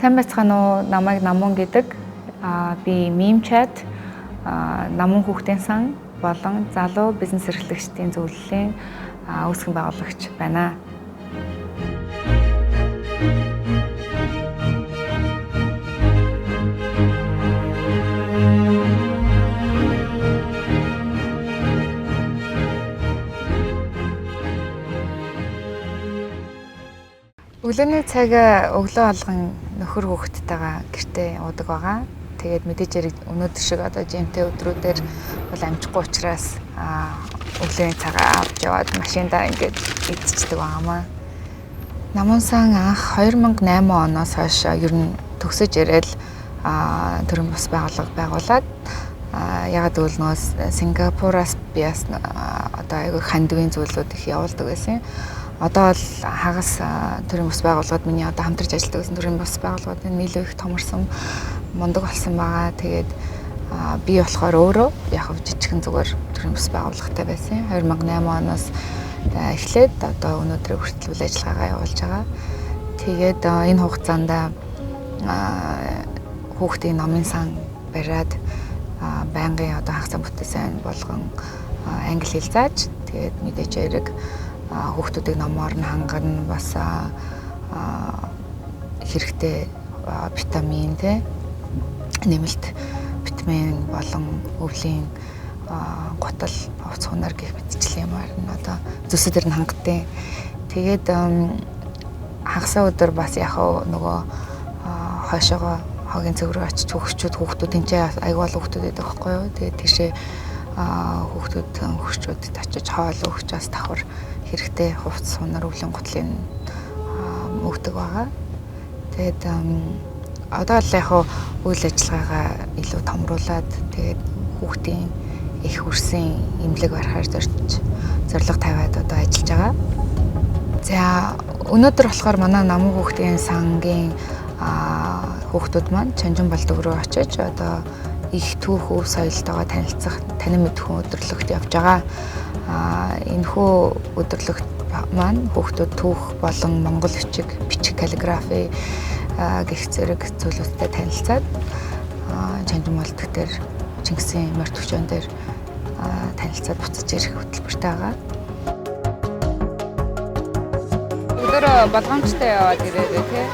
Сайн байцгаана уу? Намайг Намун гэдэг. Би Meme Chat, Намун хүүхдийн сан болон залуу бизнес эрхлэгчдийн зөвлөлийн үүсгэн байгуулагч байна. Өглөөний цаг өглөө болгон нөхөр хүүхэдтэйгээ гэртээ уудаг байгаа. Тэгээд мэдээж хэрэг өнөөдөр шиг одоо жимтэй өдрүүдээр бол амжихгүй учраас өглөөний цагаа авч яваад машиндаа ингээд идчихдэг байгаамаа. Намун сан анх 2008 оноос хойш ер нь төгсөж ирээл төрийн бус байгууллага байгуулад, ягаад гэвэл нөгөө Сингапураас би бас одоо айгүй хандивын зүйлүүд их явуулдаг байсан. Одоо бол хагас төрийн бус байгууллагад миний одоо хамтарч ажилладаг гэсэн төрийн бус байгууллагууд нэлээд их томорсон, мундаг болсон байгаа. Тэгээд би болохоор өөрөө яг жижигхэн зүгээр төрийн бус байгууллагатай байсан. 2008 оноос эхлээд одоо өнөөдрийг хүртэл үйл ажиллагаагаа явуулж байгаа. Тэгээд энэ хугацаанд хүүхдийн номын сан бариад байнгын одоо хагас сайн бүтээсэн болгон англи хэл зааж, тэгээд мэдээж хэрэг хүүхдүүдийг номоор нь хангана, бас хэрэгтэй витамин те нэмэлт витамин болон өвлийн гутал, хувц хунар гэх мэтчлэн юмар нь одоо зүйлсүүдээр нь хангадیں۔ Тэгээд хагасаа өдөр бас яг нөгөө хойшоогоо хогийн цэг рүү очиж хүүхдүүд тэнцээ айгүй олон хүүхдүүд байдаг байхгүй юу. Тэгээд тийшээ хүүхдүүд хөрчүүдэд очиж хоол өгч бас давхар хэрэгтэй хувцас хунар өвлийн гутлын өгдөг байгаа. Тэгээд одоо л яг үйл ажиллагаагаа илүү томруулад тэгээд хүүхдийн их үрсийн эмнэлэг барихаар зорилго тавиад одоо ажиллаж байгаа. За өнөөдөр болохоор манай Намун хүүхдийн сангийн хүүхдүүд маань Чанжин балдаг руу очиж одоо их түүх өв соёлтойгоо танилцах танин мэдхүн өдөрлөгт явж байгаа. Энэхүү өдөрлөгт маань хүүхдүүд түүх болон монгол бичиг, бичиг каллиграфи гэх зэрэг зүйлүүдтэй танилцаад Чанжин болдог дээр Чингисийн морь төвчөн дээр танилцаад буцаж ирэх хөтөлбөртэй байгаа. Өдөр болгоомжтой яваад ирээрэй тий.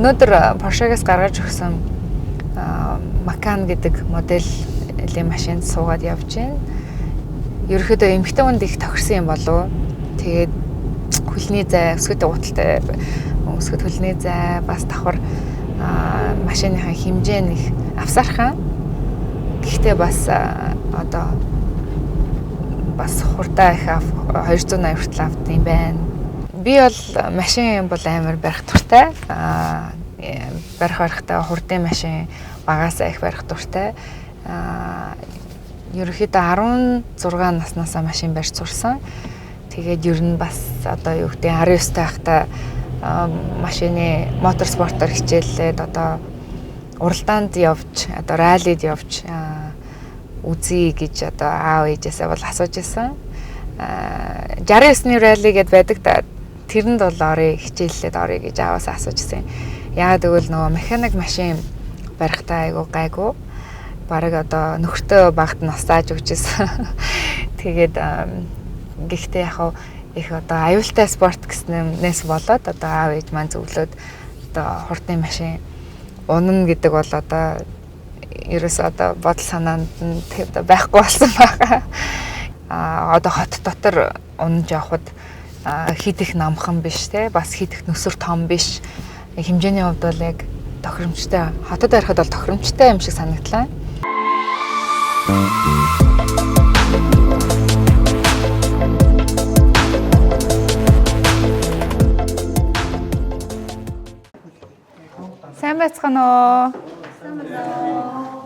Өнөөдөр Porsche-гээс гаргаж өгсөн Macan гэдэг моделийн машинд суугаад явж байна. Ерөнхийдөө эмэгтэй хүнд их тохирсон юм болов. Тэгээд хөлний зай, өсгөтэй гуталтай өсгөд хөлний зай бас давхар машиныхаа хэмжээ нь их авсархан. Гэхдээ бас одоо бас хурдаа их 280 хүртэл авд юм байна. Би бол машин бол амар барих дуртай. Барих барихтаа хурдын машин багасаа их барих дуртай. Ерөнхийдөө 16 наснаасаа машин барьж сурсан. Тэгээд ер нь бас одоо юу гэдэг 19 байхдаа машины мотор спортоор хичээллээд одоо уралдаанд явж, одоо раллид явж үзье гэж одоо аав ээжээсээ бол асууж исэн. 69-ний ралли гэдээ байдаг та. Тэрэнд бол орё, хичээллээд орё гэж ааваас асууж исэн. Яагаад гэвэл нөгөө механик машин барихтаа айгүй гайгүй. Бараг одоо нөхөртөө багт нас зааж өгч исэн. Тэгээд гэхдээ яг их одоо аюултай спорт гэснээс болоод одоо аав ээж маань зөвлөөд одоо хурдны машин унана гэдэг бол одоо ерөөсөө одоо бодол санаанд нь байхгүй болсон байгаа. Одоо хот дотор унаж явхад хит их намхан биш те, бас хит их нүсэр том биш. Хэмжээний хувьд бол яг тохиромжтой. Хотод барихад бол тохиромжтой юм шиг санагдлаа. Сайн байцгаана уу? Сайн байна уу?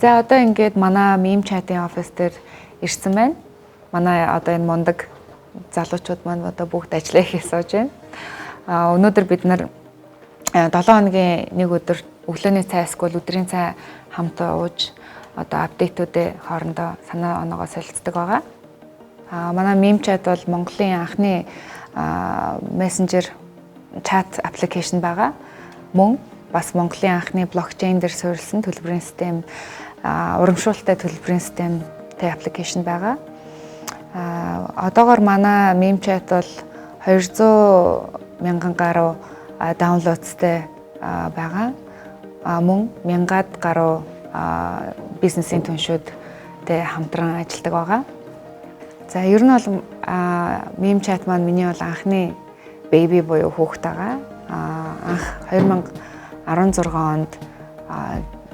За, одоо ингээд манай meme chat-ын офис дээр ирсэн байна. Манай одоо энэ мундаг залуучууд маань одоо бүгд ажиллаа хийх сууж байна. Өнөөдөр бид нар 7 хоногийн нэг өдөр өглөөний цай эсвэл өдрийн цай хамт ууж, одоо update үүдээ хоорондоо санаа оноогоо солилцдог байгаа. Манай meme chat бол Монголын анхны мессенжер chat application байгаа. Мөн бас Монголын анхны блокчейн дээр суурилсан төлбөрийн систем, урамшуулалтай төлбөрийн системтэй application байгаа. Одоогор манай meme chat бол 200 мянган гаруй download тай байгаа. Мөн мянгаад гаруй бизнесийн түншүүдтэй хамтран ажилладаг байгаа. За, ер нь бол meme chat маань миний бол анхны baby буюу хүүхэд байгаа. Анх 2016 онд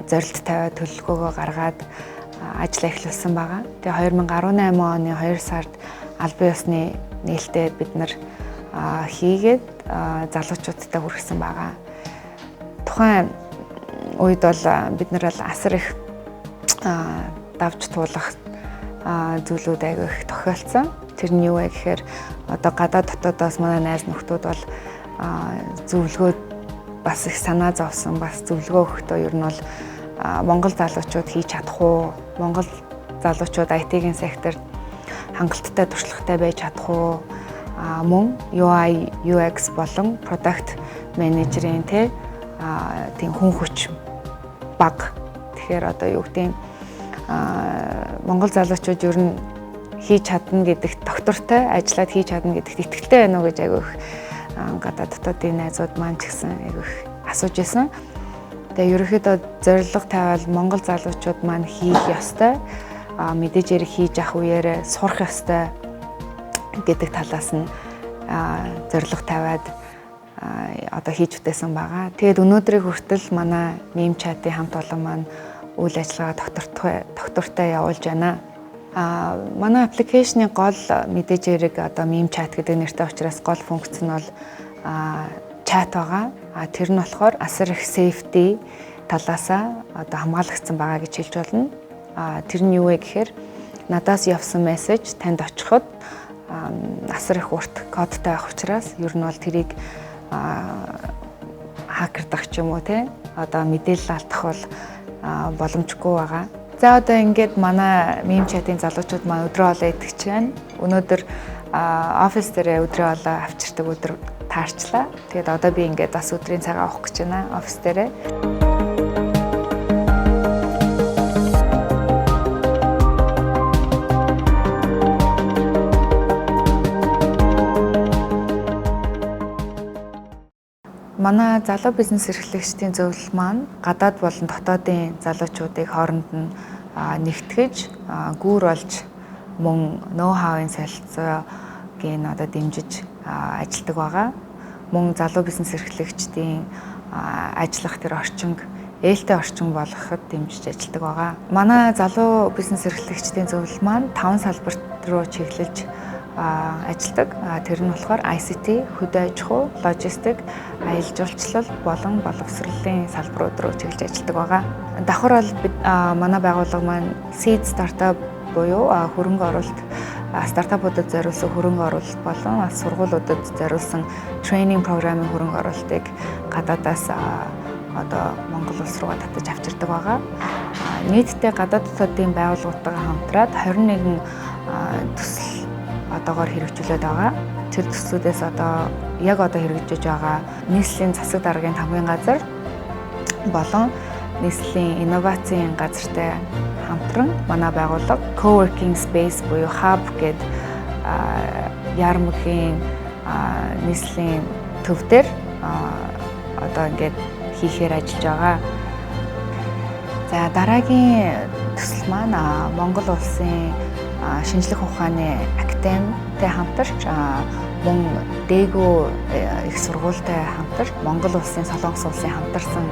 зорилт тавиад, төлөвлөгөөгөө гаргаад ажил эхлүүлсэн байгаа. Тэгээ 2018 оны 2 сард албан ёсны нээлтээ бид нар хийгээд залуучуудтай хүргэсэн байгаа. Тухайн үед бол бид нар бол асар их давж туулах зүйлүүд аягүй их тохиолдсон. Тэр нь юу вэ гэхээр одоо гадаад дотоодоос манай найз нөхдүүд бол зөвлөгөө бас их санаа зовсон, бас зөвлөгөө өгөхдөө ер нь бол Монгол залуучууд хийж чадах уу? Монгол залуучууд IT-ийн секторт хангалттай туршлагатай байж чадах уу? Мөн UI, UX болон product manager-ийн тийм хүн хүч бага. Тэгэхээр одоо юу гэдэг, Монгол залуучууд ер нь хийж чадна гэдэгт, доктортой ажиллаад хийж чадна гэдэгт итгэлтэй байна уу гэж аягүй их гадаад дотоодын найзууд маань ч гэсэн аягүй их асууж исэн. Тэгээ ерөнхийдөө зорилго тавиал Монгол залуучууд маань хийх ёстой. Мэдээж хэрэг хийж авах үеэрээ сурах ёстой гэдэг талаас нь зорилго тавиад одоо хийж бүтээсэн байгаа. Тэгээд өнөөдрийг хүртэл манай meme chat-ын хамт олон маань үйл ажиллагаа тогтвортой явуулж байна. Манай application ы гол, мэдээж хэрэг одоо meme chat гэдэг нэртэй учраас, гол функц нь бол чат байгаа. Тэр нь болохоор асар их safety талаасаа одоо хамгаалагдсан байгаа гэж хэлж болно. Тэр нь юу вэ гэхээр надаас явсан мессеж танд очиход асар их урт кодтой байх учраас ер нь бол тэрийг хакердах ч юм уу, те, одоо мэдээлэл алдах бол боломжгүй байгаа. За, одоо ингээд манай meme chat-ын залуучууд маань өдрөө хоолоо идэх байна. Өнөөдөр офис дээр өдрөө хоолоо авчирдаг өдөр таарчлаа. Тэгээд одоо би ингээд бас өдрийн цагаа авах гэж байна офис дээрээ. Манай залуу бизнес эрхлэгчдийн зөвлөл маань гадаад болон дотоодын залуучуудыг хооронд нь нэгтгэж, гүүр болж, мөн ноу хавын солилцоог нь одоо дэмжиж ажилладаг байгаа. Мөн залуу бизнес эрхлэгчдийн ажиллах тэр орчинг ээлтэй орчин болгоход дэмжиж ажилладаг байгаа. Манай залуу бизнес эрхлэгчдийн зөвлөл маань таван салбарт руу чиглэж ажилладаг. Тэр нь болохоор ICT, хөдөө аж ахуй, логистик, аялал жуулчлал болон боловсролын салбарууд руу чиглэж ажилладаг байгаа. Давхар бол бид, манай байгууллага маань seed startup буюу хөрөнгө оруулалт, стартапуудад зориулсан хөрөнгө оруулалт болон сургуулиудад зориулсан training програмын хөрөнгө оруулалтыг гадаадаас одоо Монгол улс руугаа татаж авчирдаг байгаа. Нийтдээ гадаад дотоодын байгууллагуудтайгаа хамтраад 21 төсөл одоогоор хэрэгжүүлээд байгаа. Тэр төслүүдээс одоо яг одоо хэрэгжиж байгаа нийслэлийн засаг даргын тамгын газар болон нийслэлийн инновацийн газартай хамтран манай байгууллага co-working space буюу hub гээд Яармагийн нийслэлийн төв дээр одоо ингээд хийхээр ажиллаж байгаа. За, дараагийн төсөл маань Монгол улсын шинжлэх ухааны академитай хамтарч, мөн Дээгүү их сургуультай хамтарч, Монгол улсын, Солонгос улсын хамтарсан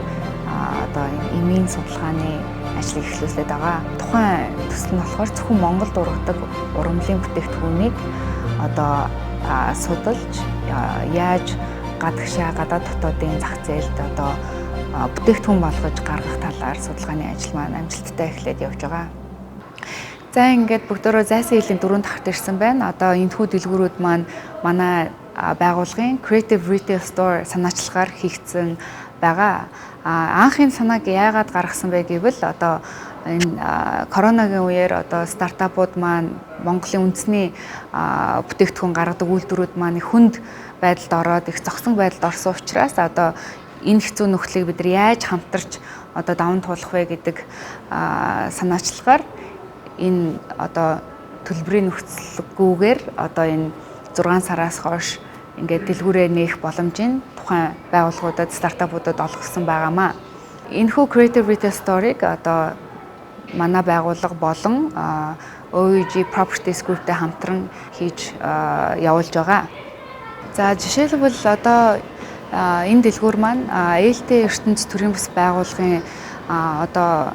одоо эмийн судалгааны ажлыг эхлүүлээд байгаа. Тухайн төсөл нь болохоор зөвхөн Монголд ургадаг ургамлын бүтээгдэхүүнийг одоо судалж, яаж гадагшаа, гадаад дотоодын зах зээлд одоо бүтээгдэхүүн болгож гаргах талаар судалгааны ажил маань амжилттай эхлээд явж байгаа. За, ингээд бүгдөө зайсан хилийн дөрөв давхарт ирсэн байна. Одоо энэхүү дэлгүүрүүд маань манай байгууллагын Creative Retail Store санаачлагаар хийгдсэн байгаа. Анх энэ санааг яагаад гаргасан бэ гэвэл одоо энэ коронагийн үеэр одоо стартапууд маань, Монголын үндэсний бүтээгдэхүүн гаргадаг үйлдвэрүүд маань их хүнд байдалд ороод, их зогсон байдалд орсон учраас одоо энэ хэцүү нөхцөлийг бид нар яаж хамтарч одоо даван туулах вэ гэдэг санаачлагаар энэ одоо төлбөрийн нөхцөлгүйгээр одоо энэ 6 сараас хойш ингээд дэлгүүрээ нээх боломжийг тухайн байгууллагуудад, стартапуудад олгосон байгаамаа. Энэхүү Creative Retail Store-ыг одоо манай байгууллага болон OEG Properties Group-тэй хамтран хийж явуулж байгаа. За, жишээлбэл, одоо энэ дэлгүүр маань ээлтэй ертөнц төрийн бас байгууллагын одоо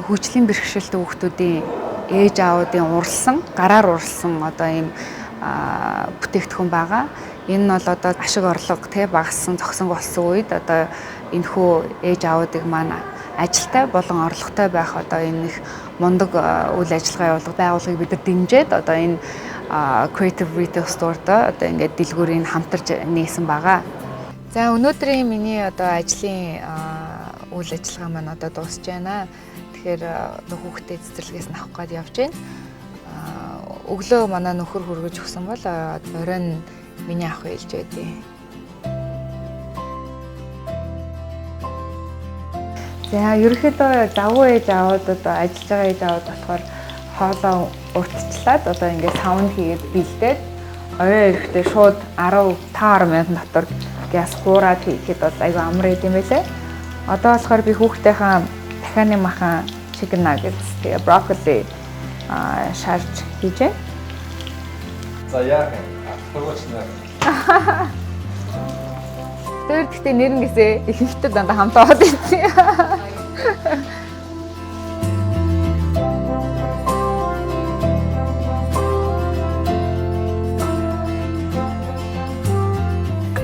хөгжлийн бэрхшээлтэй хүүхдүүдийн ээж аавуудын уралсан, гараар уралсан одоо ийм бүтээгдэхүүн байгаа. Энэ нь бол одоо ашиг орлого тий багассан, зогсон болсон үед одоо энэхүү ээж аавуудыг маань ажилтай болон орлоготой байх одоо энэ их мундаг үйл ажиллагаа явуулах байгууллагыг бид нар дэмжиж одоо энэ Creative Retail Store-д одоо ингээд дэлгүүрийг хамтарч нээсэн байгаа. За, өнөөдрийн миний одоо ажлын үйл ажиллагаа маань одоо дуусж байна. Тэгэхээр одоо хүүхдээ цэцэрлэгээс нь авах гээд явж байна. Өглөө манай нөхөр хүргэж өгсөн бол оройн миний авах хэлж байдیں۔ За, ерөнхийдөө завгүй ээж аавууд, одоо ажиллаж байгаа ээж аавууд болохоор хоолоо урьдчилаад одоо ингээд савнд хийгээд бэлдээд орой ирэхдээ шууд 15 минут дотор гяс хуураад хийхэд бол айгүй амар юм байлээ. Одоо болохоор би хүүхдийнхээ тахианы махан, chicken nuggets, тэгээ брокколи шарж хийж байна. За, яах юм? Автогооч нэ. Тэр гэхдээ нэрнгээсээ ихэнхдээ дандаа хамт аваад ирсэн.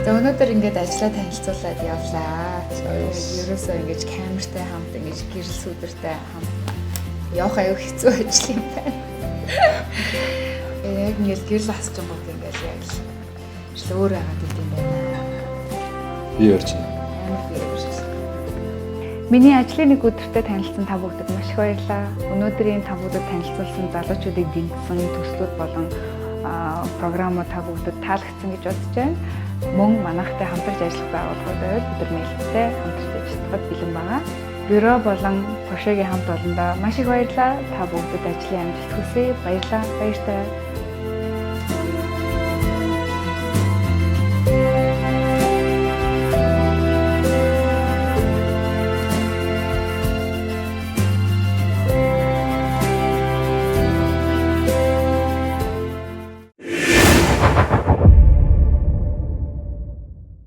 За, өнөөдөр ингээд ажлаа танилцуулаад явлаа. Ерөөсөө ингэж камертай хамт, ингэж гэрэл сүүдэртэй хамт явах аюу хэцүү ажил юм байна. Яг ингээд гэрэл асчингууд ингээд яг л өөр байгаад идэм байна. Би ярьж байна. Амар би ярьж байна. Миний ажлын нэг өдөртөө танилцсан та бүгдэд маш их баярлалаа. Өнөөдрийн та бүгдэд танилцуулсан залуучуудыг дэмжсэн төслүүд болон програмууд та бүгдэд таалагдсан гэж бодож байна. Мөн манайхтай хамтарч ажиллах байгууллагууд байвал бид нар нээлттэй хамтарч ажиллахад бэлэн байгаа. Бюро болон Поршегийн хамт олондоо маш их баярлалаа. Та бүгдэд ажлын амжилт хүсье. Баярлалаа. Баяртай.